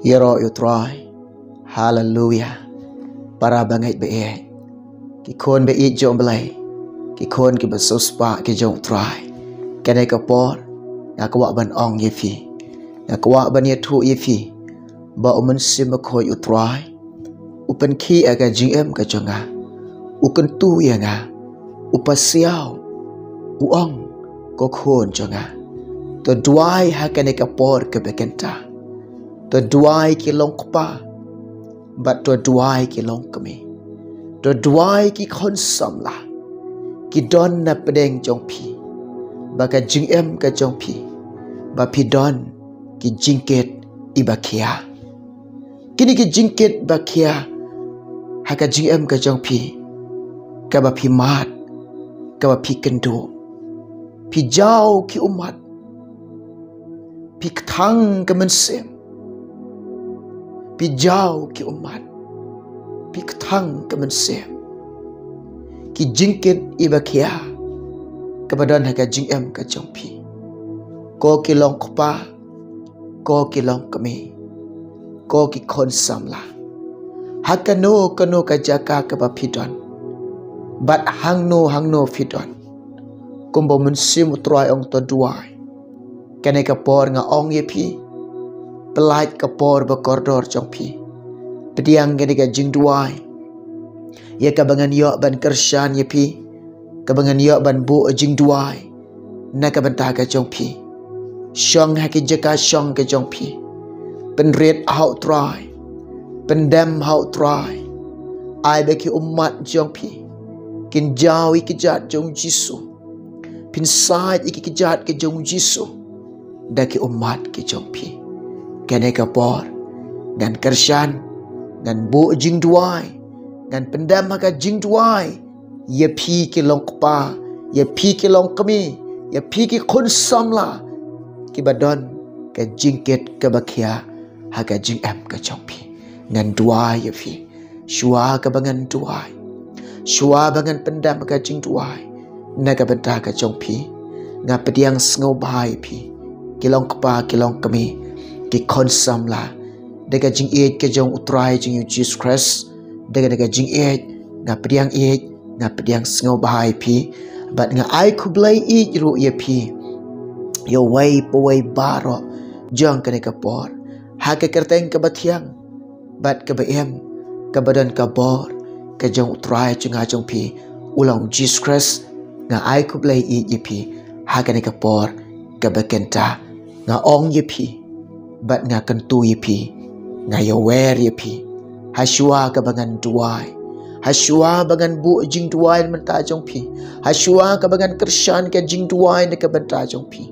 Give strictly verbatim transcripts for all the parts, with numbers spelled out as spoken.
Ïaroh ïa u Trai. Haleluya. Para bangeit ba ïeit, ki khun ba ïeit jong u Blei, ki khun kiba sngewspah ki jong u Trai, kane ka por nga kwah ban ong ïa phi, nga kwah ban ïathuh ïa phi ba u Mynsiem Bakhuid u Trai u pynkhih ïa ka jingim ka jong nga, u kyntu ïa nga, u pasiaw, u ong, ko khun jong nga, to duwai ha kane ka por kaba kynta, to duwai ki longkpa, bad to duwai ki longkmie, to duwai ki khun samla ki don na pdeng jong phi, ba ka jingim ka jong phi, ba phi don ki jingkit iba khia. Kine ki jingkit ba khia ha ka jingim ka jong phi, kaba phi mad, kaba phi kynduh, phi jaw ki ummat, phi kthang ka mynsiem, phi jaw ki ummat, phi kthang ka mynsiem. Ki jingkit iba khia kaba don ha ka jingim ka jong phi, ko ki longkpa, ko ki longkmie, ko ki khun samla, ha kano kano ka jaka kaba phi don, bad hangno hangno phi don, kumba u Mynsiem u Trai u ong to duwai, kane ka por nga ong ïa phi, pyllait ka por ba kordor jong phi, pdiang kane ka jingduwai, ïa kaba ngan ïoh ban kyrshan ïa phi, kaba ngan ïoh ban buh jingduwai na ka bynta ka jong phi. Shong ha ki jaka shong ka jong phi, pynrit ha u Trai, pyndem ha u Trai. Ai ba ki ummat jong phi kin jaw ïa ki kjat jong u Jisu, phin said ïa ki kjat ka jong u Jisu da ki ummat ki jong phi. Kane ka por ngan kyrshan, ngan buh jingduwai, ngan pyndem ha ka jingduwai ïa phi ki longkpa, ïa phi ki longkmie, ïa phi ki khun samla kiba don ka jingkit kaba khia ha ka jingim ka jong phi. Ngan duwai ïa phi. Shuwa kaba ngan duwai, shuwa ba ngan pyndem ka jingduwai na ka bynta ka jong phi, nga pdiang sngewbha ïa phi, ki longkpa, ki longkmie, ki khun samla, da ka jingïeit ka jong u Trai jong ngi u Jisu Khrist, da ka, da ka jingïeit, nga pdiang ïeit, nga pdiang sngewbha ïa phi, bad nga ai khublei ïeit ruh ïa phi, ïa uwei pa uwei baroh jong kane ka por, ha ka kyrteng kaba thiang bad kaba im, kaba don ka bor ka jong u Trai jong nga jong phi, u long u Jisu Khrist. Nga ai khublei ïeit ïa phi ha kane ka por kaba kynta. Nga ong ïa phi bad nga kyntu ïa phi, nga ïawer ïa phi, ha shuwa kaba ngan duwai, ha shuwa ba ngan buh jingduwai na ka bynta jong phi, ha shuwa kaba ngan kyrshan ka jingduwai na ka bynta jong phi.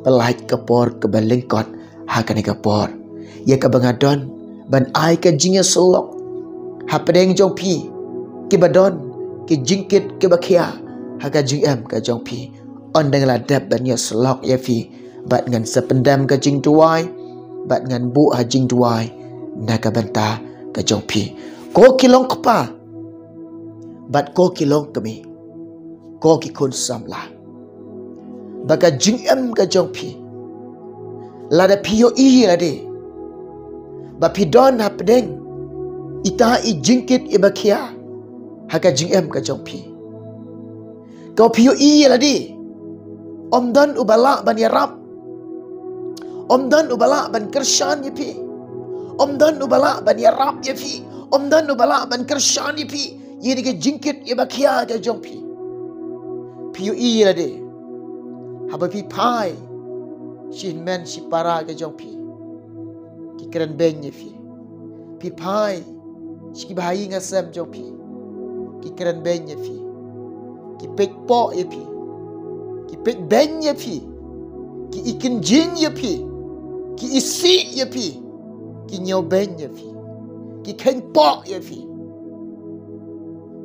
Pyllait ka por kaba lyngkot ha kane ka por, ïa kaba nga don ban ai ka jingïasyllok ha pdeng jong phi, kiba don ki jingkit kiba khia ha ka jingim ka jong phi. Ynda nga la dep ban ïasyllok ïa phi, bad ngan sa pyndem ka jingduwai, bad ngan buh ha jingduwai na ka bynta ka jong phi, ko ki longkpa, bad ko ki longkmie, ko ki khun samla, ba ka jingim ka jong phi, lada phi ïohi ïa lade ba phi don ha pdeng ita i jingkit iba khia ha ka jingim ka jong phi, ka phi ïohi ïa lade, ym don uba lah ban ïarap, ym don uba lah ban kyrshan ïa phi, ym don uba lah ban ïarap ïa phi, ym don uba lah ban kyrshan ïa phi ïa kane ka jingkit iba khia ka jong phi. Phi ïohi ïa lade, haba phi phai sha hynmen shi para ka jong phi, ki kren beiñ ïa phi. Phi phai sha ki bahaïing hasem jong phi, ki kren beiñ ïa phi, ki peit poh ïa phi, ki peit beiñ ïa phi, ki i kynjing ïa phi, ki isih ïa phi, ki ñiew beiñ ïa phi, ki kheiñ poh ïa phi.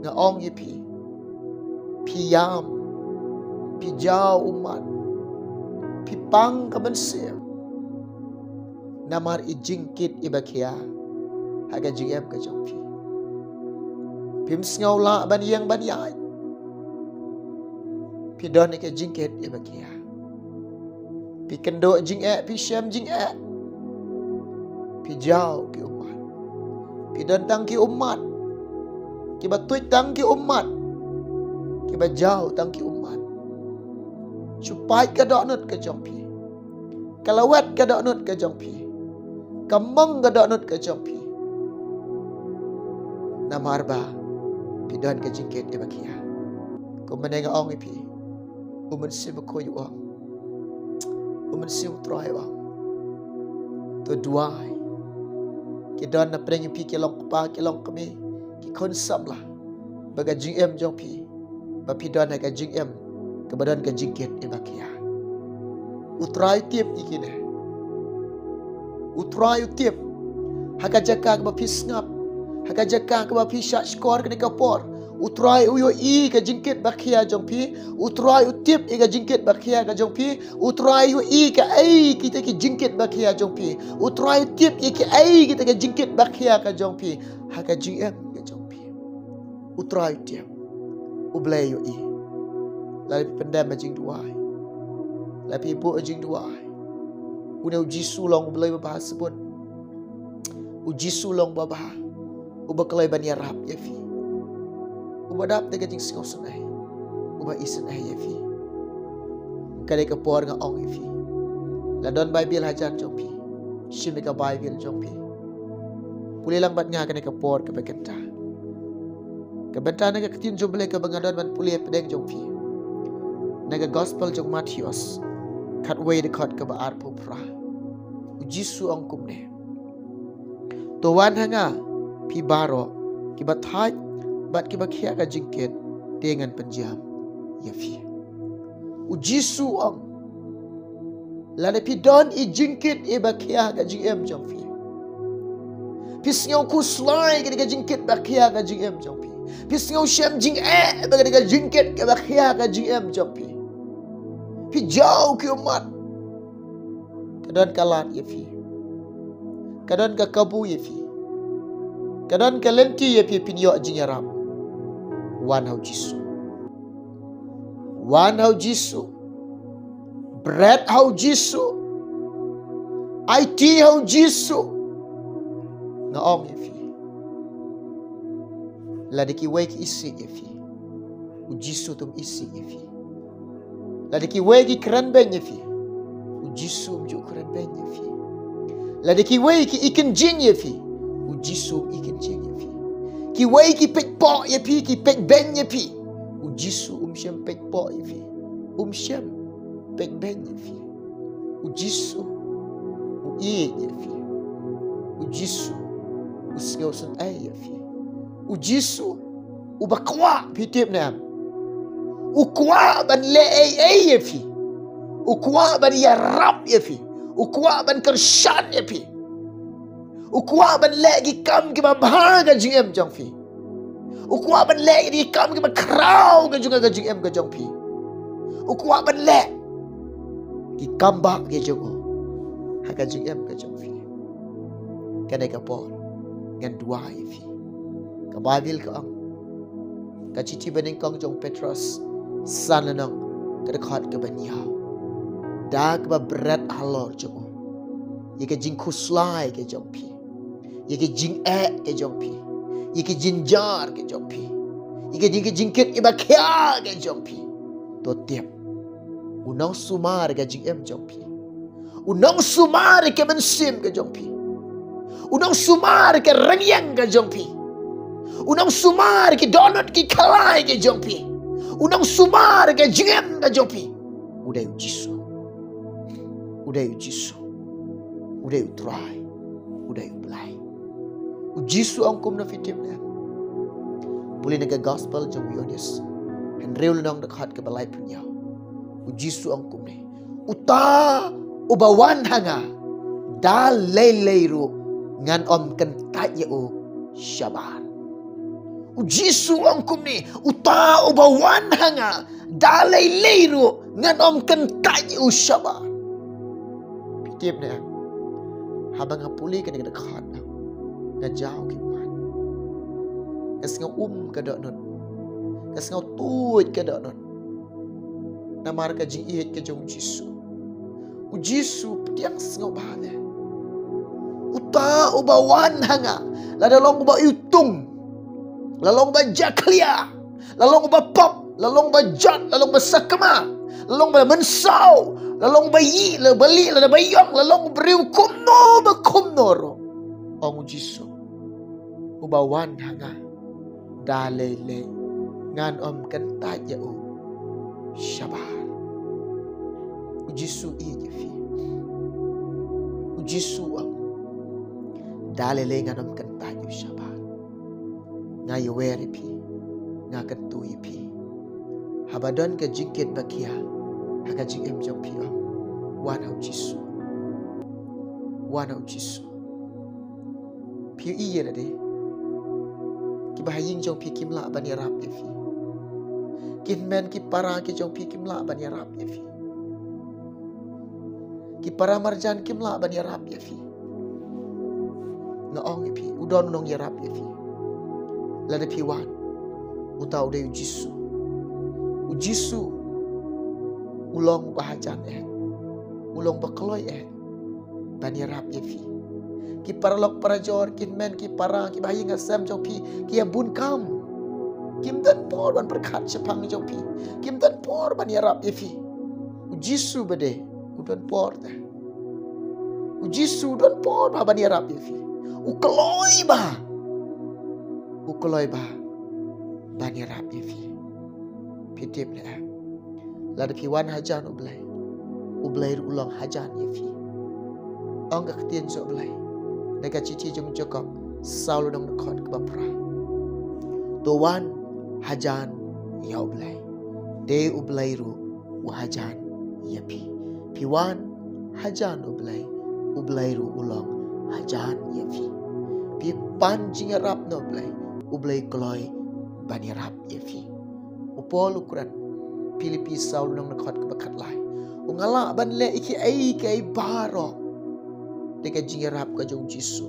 Nga ong ïa phi, phi ïam, phi jaw ummat, phi pang ka mynsiem namar i jingkit iba khia ha ka jingim ka jong phi. Phim sngew lah ban ïeng ban ïaid, phi don ïa ka jingkit iba khia. Phi kynduh jingeh, phi shem jingeh, Phi jaw ki ummat. Phi don tang ki ummat. Kiba tuid tang ki ummat. Kiba jaw tang ki ummat. Shu pait ka dohnud ka jong phi. Ka lawet ka dohnud ka jong phi. Ka mong ka dohnud ka jong phi. Namar ba phi don ka jingkit iba khia. Kumba nga ong ïa phi. U Mynsiem Bakhuid u ong. U Mynsiem U Trai u ong. To duwai. Ki don na pdeng phi ki long kpa, ki long kmie, ki khun samla. Ba ka jingim jong phi. Ba phi don ha ka jingim. Kaba don ka jingkit iba khia. U Trai u tip ïa kine. U Trai u tip. Ha ka jaka kaba phi sngap. Ha ka jaka kaba phi shah shkor kane ka por. U Trai u ïohi ka jingkit ba khia jong phi. U Trai u tip ïa ka jingkit ba khia ka jong phi. U Trai u ïohi kaei kita ki jingkit ba khia jong phi. U Trai u tip ïa kaei kita ki jingkit ba khia ka jong phi. Ha ka jingim ka jong phi. U Trai u tip. U Blei u ïohi. Lada phi pyndem ha jingduwai. Lada phi buh ha jingduwai. Une U Jisu u long U Blei uba bha shibun. U Jisu u long uba bha. Uba kloi ban ïarap ïa phi. Uba dap da ka jingsngewsynei. Uba isynei ïa phi. Kane ka por nga ong ïa phi. Lada don Baibl hajan jong phi. Shim ïa ka Baibl jong phi. Pule lang bad nga kane ka por kaba kynta. Ka bynta na ka ktien jong U Blei kaba nga don ban pule hapdeng jong phi. Na ka Gospel jong u Mathaios. Khatwei dkhot kaba arphew phra. U Jisu u ong kumne. To wan ha nga, phi baroh, kiba thait, bad kiba khia ka jingkit, te ngan pynjam, ïa phi. U Jisu u ong. Lada phi don i jingkit iba khia ka jingim jong phi. Phi sngew khuslai ka dei ka jingkit ba khia ka jingim jong phi. Phi sngew shem jingeh ba ka dei ka jingkit kaba khia ka jingim jong phi. Phi jaw ki ummat. Ka don ka lad ïa phi. Ka don ka kabu ïa phi. Ka don ka lynti ïa phi phin ïoh jingïarap. Wan ha u Jisu. Wan ha u Jisu. Bret ha u Jisu. Aiti ha u Jisu. Nga ong ïa phi. Lada kiwei ki isih ïa phi. U Jisu um isih ïa phi. Lada kiwei ki kren beiñ ïa phi. U Jisu um ju kren beiñ ïa phi. Lada kiwei ki ikynjing ïa phi. U Jisu um ikynjing ïa phi. Kiwei ki peit poh ïa phi, ki peit beiñ ïa phi. U Jisu um shem peit poh ïa phi. Um shem peit beiñ ïa phi. U Jisu u ïeit ïa phi. U Jisu u sngewsynei ïa phi. U Jisu uba kwah phi tip ne em. U kwah ban leh ei ei ïa phi. U kwah ban ïarap ïa phi. U kwah ban kyrshan ïa phi. U kwah ban leh ki kam kiba bha ka jingim jong phi. U kwah ban leh ki kam kiba khraw ka jong ka jingim ka jong phi. U kwah ban leh ki kam ba ka jong u ha ka jingim ka jong phi. Kane ka por ngan duwai ïa phi. Ka Baibl ka ong, ka shithi banyngkong jong u Petros san lynnong, ka dkhot kaba hynñiew. Da kaba bret halor jong u ïa ka jingkhuslai ka jong phi. Ïa ka jingeh ka jong phi. Ïa ka jynjar ka jong phi. Ïa ka jing, ka jingkit iba khia ka jong phi. To tip. U nongsumar ka jingim jong phi. U nongsumar ka mynsiem ka jong phi. U nongsumar ka rynïeng ka jong phi. U nongsumar ki dohnud ki khlai ka jong phi. U nongsumar ka jingim ka jong phi. U dei u Jisu. U dei u Jisu. U dei u Trai. U dei u Blei. U Jisu u ong kumno phi tip ne em? Pule na ka Gospel jong u Ïoannis. Hynriew lynnong dkhot kaba laiphew hynñiew. U Jisu u ong kumne. Uta uba wan ha nga da lei lei ruh ngan ym kyntait ïa u shabar. U Jisu u ong kumne, uta uba wan ha nga da lei lei ruh ngan ym kyntait ïa u shabar. Phi tip ne em? Haba nga pule kane ka dkhot nga jaw ki ummat. Nga sngew um ka dohnud. Nga sngew tuid ka dohnud. Namar ka jingïeit ka jong u Jisu. U Jisu pdiang sngewbha leh. Uta uba wan ha nga, lada long uba iwtung, la long uba jakhlia, la long uba pop, la long uba jot, la long uba sakma, la long uba mynsaw, la long uba yi, la ba li, la ba yong, la long uba riw kumno ba kumno ruh, ong u Jisu, uba wan ha nga, da lei lei ngan ym kyntait ïa u shabar. U Jisu ïeit ïa phi. U Jisu ong, da lei lei ngan ym kyntait ïa u shabar. Nga ïawer ïa phi, nga kyntu ïa phi. Haba don ka jingkit ba khia ha ka jingim jong phi, ong, wan ha u Jisu. Wan ha u Jisu. Phi ïohi ïa lade, kiba ha ïing jong phi kim lah ban ïarap ïa phi. Ki hynmen ki para ki jong phi kim lah ban ïarap ïa phi. Ki para marjan kim lah ban ïarap ïa phi. Nga ong ïa phi, u don u nongïarap ïa phi. Lada phi wan, uta u dei u Jisu. U Jisu u long uba hajan eh, u long uba kloi eh ban ïarap ïa phi. Ki paralok parajor, ki hynmen ki para, kiba ha ïing ha sem jong phi ki ïa bun kam. Kim don por ban pyrkhat shaphang jong phi. Kim don por ban ïarap ïa phi. U Jisu bad u don por te. U Jisu u don por ba ban ïarap ïa phi. U kloi ba, u kloi ba ban ïarap ïa phi. Phi tip ne em? Lada phi wan hajan U Blei, U Blei ruh u long hajan ïa phi. Ong ka ktien jong U Blei na ka shithi jong u Jakob saw lynnong dkhot kaba phra, to wan hajan ïa U Blei, te U Blei ruh u hajan ïa phi. Phi wan hajan U Blei, U Blei ruh u long hajan ïa phi. Phi pan jingïarap na U Blei, U Blei kloi ban ïarap ïa phi. U Paul u kren, Philippi saw lynnong dkhot kaba khatlai, u nga lah ban leh ïa kiei kiei baroh da ka jingïarap ka jong u Jisu,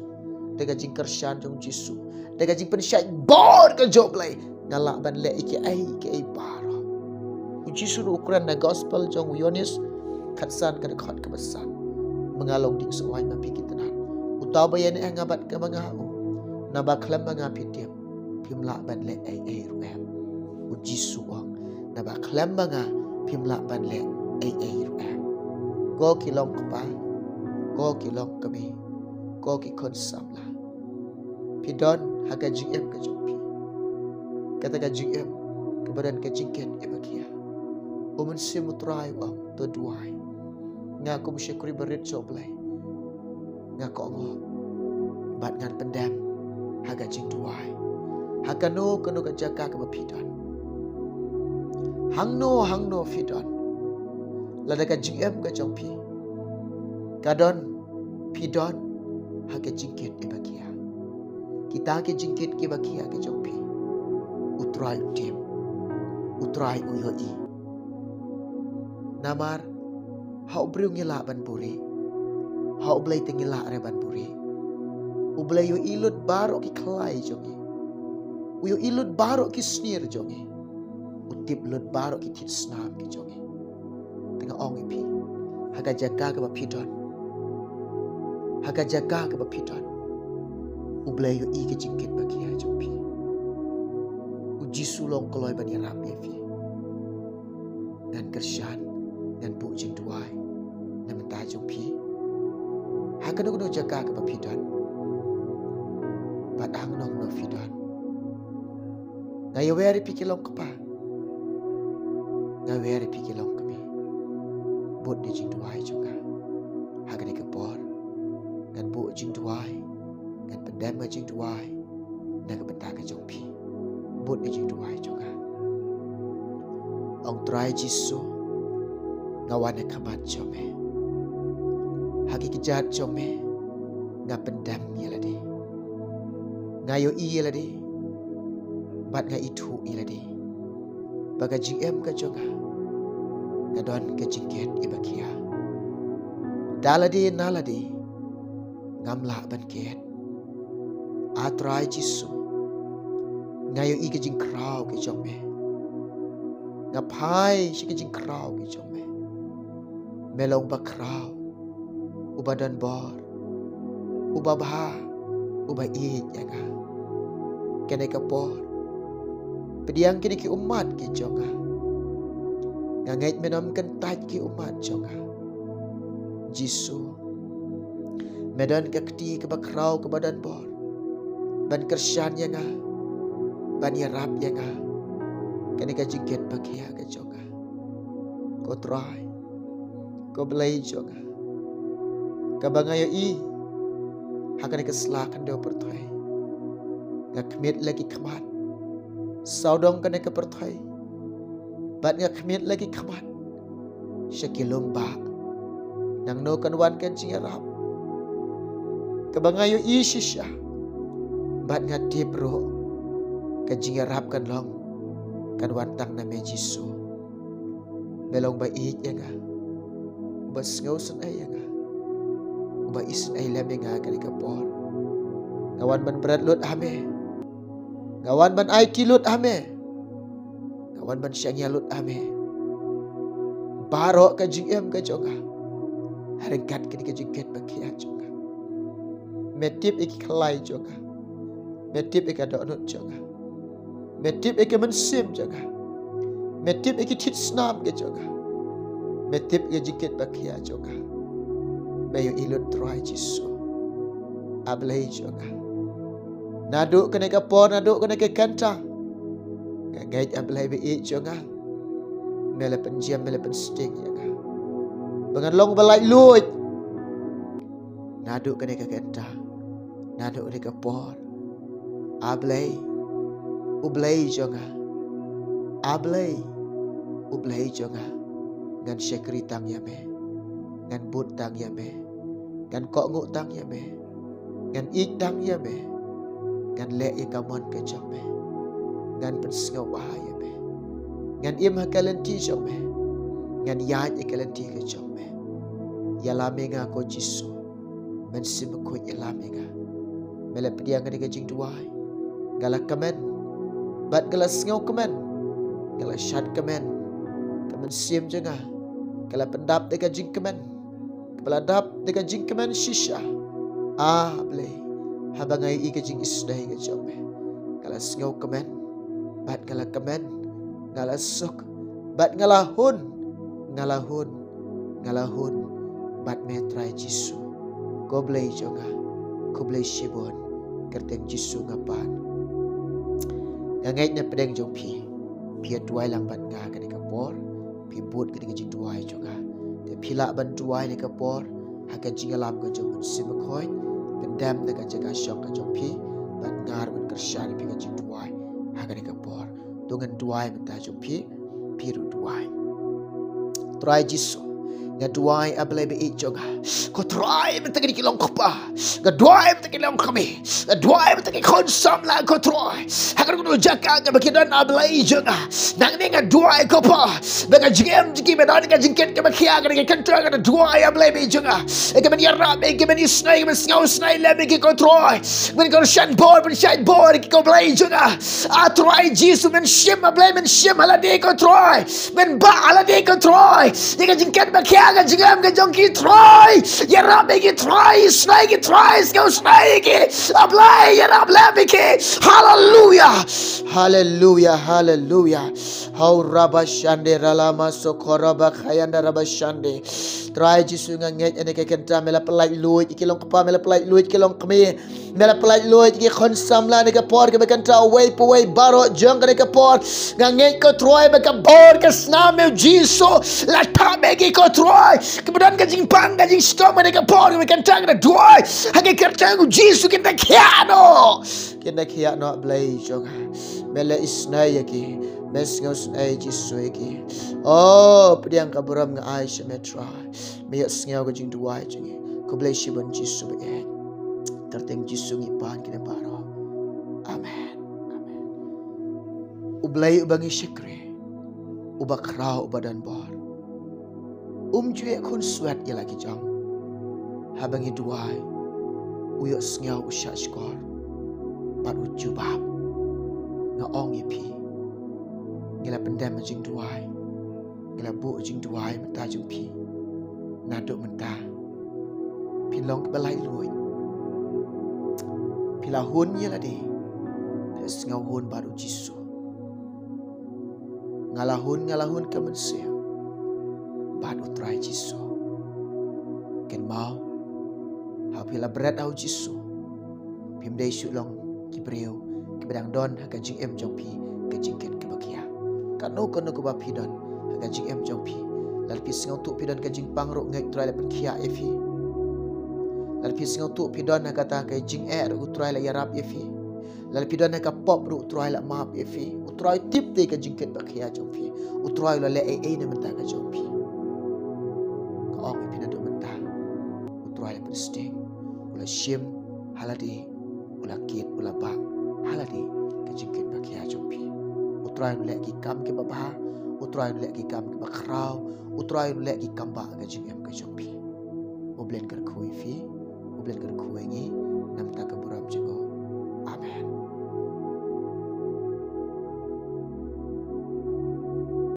da ka jingkyrshan jong u Jisu, da ka jingpynshait bor ka jong U Blei, nga lah ban leh ïa kiei kiei baroh. U Jisu ruh u kren na gospel jong u Ïoannis khatsan ka dkhot kaba san, ma nga long dieng sohwaiñ ma phi ki tnat. Uta uba ïaineh ha nga bad ka ma nga ha u, naba khlem ma nga phi tip phim lah ban leh ei ei ruh em. U Jisu u ong, naba khlem ma nga phim lah ban leh ei ei ruh em. Ko ki long kpa, ko ki long kmie, ko ki khun samla, phi don ha ka jingim ka jong phi kata ka jingim kaba don ka jingkit ïa ba khia. U Mynsiem U Trai u ong, to duwai. Nga kum u shakri barit jong U Blei, nga kohnguh bad ngan pyndem ha ka jingduwai ha kano kano ka jaka kaba phi don. Hangno hangno phi don, lada ka jingim ka jong phi ka don, phi don ha ka jingkit ïa ba khia, kita ki jingkit ki ba khia ki jong phi, U Trai u tip, U Trai u ïohi. Namar ha u briew ngi lah ban buhrieh, ha U Blei te ngi lah re ban buhrieh. U Blei u ïohi lut baroh ki khlai jong ngi, u ïohi lut baroh ki snier jong ngi, u tip lut baroh ki thied snam ki jong ngi. Te nga ong ïa phi, ha ka jaka kaba phi don, ha ka jaka kaba phi don, U Blei u ïohi ka jingkit ba khia jong phi. U Jisu u long kloi ban ïarap ïa phi. Ngan kyrshan, ngan buh jingduwai na bynta jong phi ha kano kano jaka kaba phi don bad hangno hangno phi don. Nga ïawer ïa phi ki long kpa, nga ïawer ïa phi ki long kmie, bud ïa jingduwai jong nga. Ha kane ka por ngan buh jingduwai, ngan pyndem ïa jingduwai na ka bynta ka jong phi. Bud ïa jingduwai jong nga. Ong, Trai Jisu, nga wan ha khmat jong me. Ha ki kjat jong me nga pyndem ïa lade. Nga ïohi ïa lade bad nga ithuh ïa lade ba ka jingim ka jong nga, nga don ka jingkit ïa ba khia. Da lade na lade ngam lah ban kit. A Trai Jisu, nga ïohi ka jingkhraw ka jong me. Nga phai sha ka jingkhraw ka jong me. Me long ba khraw, uba don bor, uba bha, uba ïeit ïa nga. Kane ka por, pdiang kine ki ummat ki jong nga. Nga ngeit men ym kyntait ki ummat jong nga. Jisu, me don ka kti kaba khraw kaba don bor ban kyrshan ïa nga, ban ïarap ïa nga. Kane ka jingkit ba khia ka jong nga. Ko Trai, ko Blei jong nga, kaba nga ïohi ha kane ka sla khyndew pyrthei. Nga khmied la ki khmat sawdong kane ka pyrthei, bad nga khmied la ki khmat sha ki lum ba nangno kan wan ka jingïarap kaba nga ïohi shisha. Bad nga tip ruh ka jingïarap kan long, kan wan tang na me Jisu. Me long ba ïeit ïa nga, uba sngew sngew ïa nga, uba isynei lem ïa nga kane ka por. Nga wan ban bret lut ha me. Nga wan ban aiti lut ha me. Nga wan ban shaniah lut ha me. Baroh ka jingim ka jong nga, ha ryngkat kane ka jingkit ba khia jong nga. Me tip ïa ki khlai jong nga. Me tip ïa ka dohnud jong nga. Me tip ïa ka mynsiem jong nga. Me tip ïa ki thied snam ka jong nga. Me tip ïa ka jingkit ba khia jong nga. Me ïohi lut Trai Jisu. A Blei jong nga, naduh kane ka por, naduh kane ka kynta, nga ngeit A Blei ba ïeit jong nga, me la pynjem, me la pynsting ïa nga ba ngan long ba laitluid. Naduh kane ka kynta, naduh kane ka por, A Blei, U Blei jong nga, A Blei, U Blei jong nga, ngan shakri tang ïa me, ngan bud tang ïa me, ngan kohnguh tang ïa me, ngan ïeit tang ïa me, ngan leh ïa ka mon ka jong me, ngan pynsngewbha ïa me, ngan im ha ka lynti jong me, ngan ïaid ha ka lynti ka jong me. Ïalam ïa nga ko Jisu. Mynsiem Bakhuid ïalam ïa nga. Me la pdiang kane ka jingduwai, nga la kmen, bad nga la sngewkmen, nga la shad kmen. Ka mynsiem jong nga ka la pyndap da ka jingkmen, kaba la dap da ka jingkmen shisha. A Blei, haba nga ïohi ka jingisynei ka jong me, nga la sngewkmen, bad nga la kmen, nga la suk, bad nga la hun, nga la hun, nga la hun bad me Trai Jisu. Ko Blei jong nga, khublei shibun, kyrteng Jisu nga pan. Nga ngeit na pdeng jong phi, phi ïa duwai lang bad nga kane ka por, phi bud kane ka jingduwai jong nga. Te phi lah ban duwai kane ka por ha ka jingïalam ka jong u Mynsiem Bakhuid, pyndem na ka jaka shong ka jong phi, bad nga ruh ngan kyrshan ïa phi ka jingduwai ha kane ka por. To ngin duwai mynta jong phi, phi ruh duwai. Trai Jisu, nga duwai A Blei ba ïeit jong nga. Ko Trai, mynta kine ki long kpa, nga duwai mynta ki long kmie, nga duwai mynta ki khun samla ko Trai. Ha kano kano ka jaka kaba ki don A Blei jong nga, nangne nga duwai ko Pa, ba ka jingim jong ki ba don ka jingkit kaba khia, ka dei ka kynta, nga duwai A Blei ba ïeit jong nga, ïa ka ban ïarap, ïa ka ban isynei, ïa ka ban sngewsynei lem ïa ki ko Trai. Men kyrshan bor, men shait bor ïa ki ko Blei jong nga. A Trai Jisu, men shim A Blei, men shim ha lade ko Trai. Men bah ha lade ko Trai. Ïa ka jingkit ba khia ka jingim ka jong ki Trai. Ïarap ïa ki Trai, isynei ïa ki Trai, sngewsynei ïa ki. A Blei, ïarap lem ïa ki. Haleluya. Haleluya, haleluya. Hau raba shande ralama sokora ba khayanda raba shande. Trai Jisu, nga ngeit ïa kane ka kynta me la pyllait luid ïa ki long kpa, me la pyllait luid ïa ki long kmie. Me la pyllait luid ïa ki khun samla kane ka por kaba kynta, uwei pa uwei baroh jong kane ka por. Nga ngeit ko Trai ba ka bor ka snam me Jisu la thap ïa ki ko Trai. Kaba don ka jingpang ka jingshitom kane ka por kaba kynta, nga duwai ha ka kyrteng u Jisu, kin da khiah noh. Kin da khiah noh Blei jong nga. Me la isynei ïa ki, me sngewsynei Jisu ïa ki. O, pdiang ka burom nga ai sha me Trai. Me ïohsngew ka jingduwai jong ngi. Khublei shibun Jisu ba ïeit. Kyrteng Jisu ngi pan kine baroh. Amen. Amen. U Blei uba ngi shakri, uba khraw, uba don bor, um ju ïeh khunswet ïa la ki jong. Haba ngi duwai, u ïohsngew, u shahshkor bad u jubab. Nga ong ïa phi, ngi la pyndem jingduwai. Ngi la buh jingduwai mynta jong phi. Naduh mynta phin long kiba laitluid. Phi la hun ïa lade, phi la sngew hun bad u Jisu. Nga la hun, nga la hun ka mynsiem bad u Trai Jisu. Kynmaw, haba phi la bret ha u Jisu, phim dei shuh long ki briew kiba dang don ha ka jingim jong phi ka jingkit kaba khia. Kano kano kaba phi don ha ka jingim jong phi, lada phi sngewthuh phi don ka jingpang ruh, ngeit u Trai la pynkhiah ïa phi. Lada phi sngewthuh phi don ha kata ka jingeh ruh, u Trai la ïarap ïa phi. Lada phi don ha ka pop ruh, u Trai la map ïa phi. U Trai tip te ka jingkit ba khia jong phi. U Trai u la leh ei ei na bynta ka jong phi. Ka ong ïa phi naduh mynta, u Trai la pynsting, u la shim ha lade, u la kit, u la bah ha lade ka jingkit ba khia jong phi. U Trai un leh ki kam kiba bha, u Trai un leh ki kam kiba khraw, u Trai un leh ki kam ba ka jingim ka jong phi. U Blei un kyrkhu ïa phi, u Blei un kyrkhu ïa ngi na bynta ka burom